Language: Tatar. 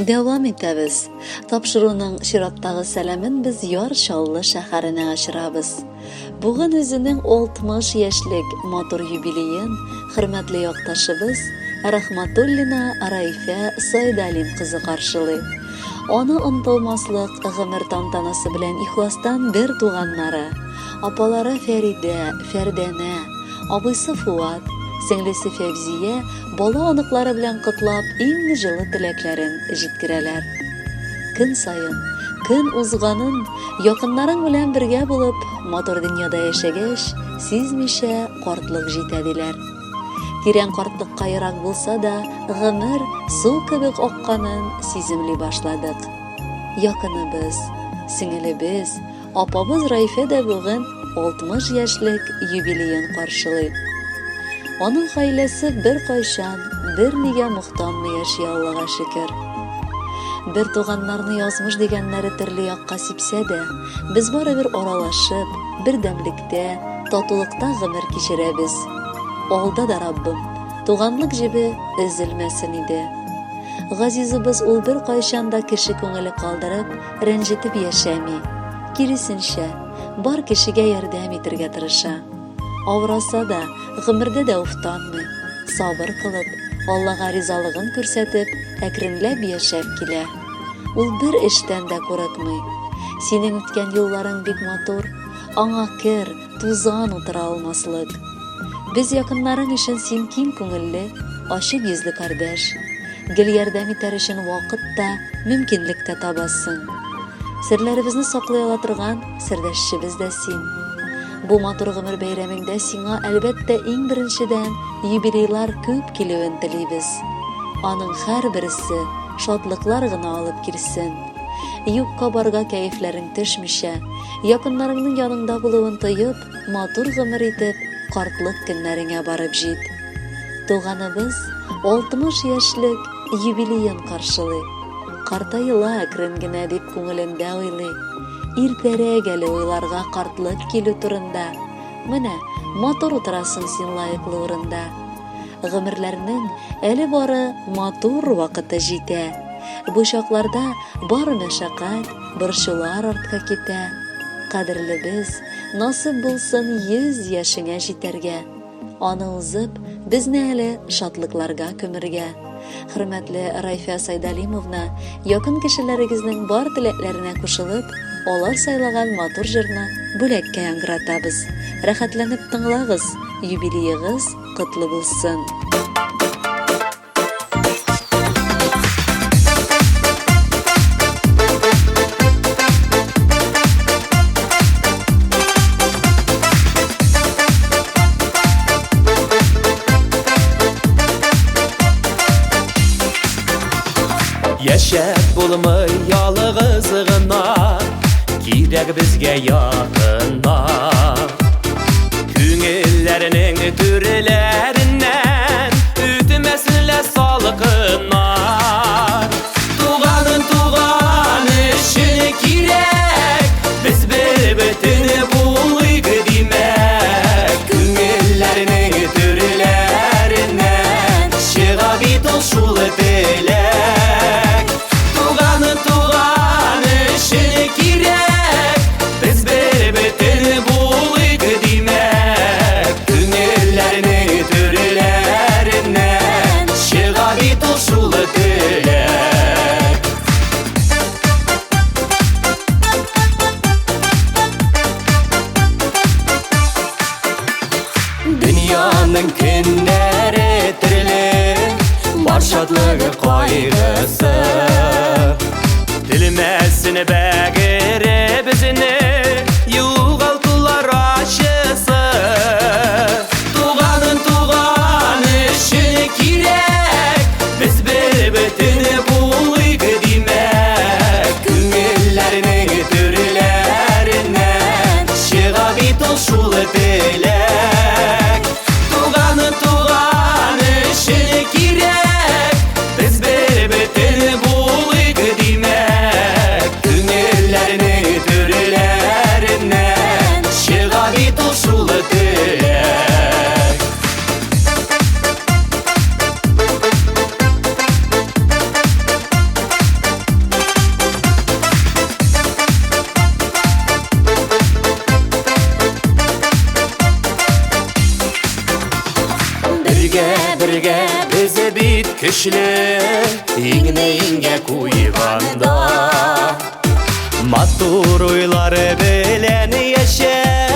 Дәвам итәбез. Тапшыруның чираттагы сәламен без Яр Чаллы шәһәренә очырабыз. Бүген үзенең 60 яшьлек матур юбилеен хөрмәтле якташыбыз Рахматуллина Райфә Сайдалин кызы каршылый. Аны онытылмаслык гомер тантанасы белән ихластан бер туганнары, апалары Фәридә, Фәрдәнә, абыйсы Фуат, сеңлесе Фәүзия бала-оныклары белән котлап, иң җылы теләкләрен җиткерәләр. Көн саен, көн узганын, якыннарың белән бергә булып, матур дөньяда яшәгәч, сизмичә картлык җитә диләр. Тирән картлыкка ерак булса да, гомер су кебек акканын сиземли башладык. Якыныбыз, сеңелебез, Апабыз Райфә дә бүген 60 яшьлек юбилеен каршылый. Аның гаиләсе беркайчан, бернигә мохтанмый яши, Аллага шөкер. Бер туганнарны язмыш дигәннәре төрле якка сипсә дә, без барыбер аралашып, бердәмлектә, татулыкта гомер кичерәбез. Алда да Раббым, туганлык җебе өзелмәсен иде. Газизыбыз ул беркайчан да кеше күңеле калдырып, рәнҗетеп яшәми. Киресенчә, бар кешегә ярдәм итергә тырыша. Авыраса да, гомердә дә уфтанмый, сабыр кылып, Аллага ризалыгын күрсәтеп, әкренләп яшәп килә. Ул бер эштән дә курыкмый. Синең үткән юлларың бик матур, аңа кер, тузан утыра алмаслык. Без якыннарың өчен син киң күңелле, ачык йөзле кардәш. Гел ярдәм итәр өчен вакыт та, мөмкинлек тә табасың. Серләребезне саклый ала торган сердәшчебез дә син. Бу матур гомер бәйрәмеңдә сиңа, әлбәттә, иң беренчедән юбилейлар күп килүен телибез. Аның һәрбересе шатлыклар гына алып килсен. Юкка барга кәефләрең төшмичә, якыннарыңның яныңда булуын тоеп, матур гомер итеп, картлык көннәреңә барып җит. Туганыбыз 60 яшьлек юбилеен каршылый. Картаела әкрен генә дип күңелендә уйлый. Иртәрәк әле уйларга картлык килү турында. Менә, матур утырасың син лаеклы урында. Гомерләрнең әле бары матур вакыты җитә. Бу чакларда бар мәшәкать, борчулар артка китә. Кадерлебез, насыйп булсын 100 яшеңә җитәргә. Аны узып, безне әле шатлыкларга күмергә. Хөрмәтле Райфә Сайдалимовна, якын кешеләрегезнең бар теләкләренә кушылып, алар сайлаган матур җырны бүләккә яңгыратабыз. Рәхәтләнеп тыңлагыз, юбилеегыз котлы булсын! Яшәп булмый ялгыз гына, кирәк безгә якыннар. Күңелләрнең түрләреннән үтмәсен лә салкыннар. Туганын туган өчен кирәк, без бер бөтен булыйк димәк. Күңелләрнең түрләреннән чыга бит ул шул теләк. Туганын туган өчен кирәк, без бер бөтен булыйк димәк. Күңелләрнең түрләреннән чыга бит ул шул теләк. Дөньяның көннәре төрле, бар шатлыгы кайгысы. Телмәсен бәгыре безне, югалтулар ачысы. Туганын туган өчен кирәк, без бер бөтен булыйк димәк. Күңелләрнең түрләреннән чыга бит ул шул теләк. Туганын туган өчен кирәк, без бер бөтен булыйк димәк. Күңелләрнең түрләреннән Бергә без бит көчле, иңне иңгә куйганда. Матур уйлар белән яшә.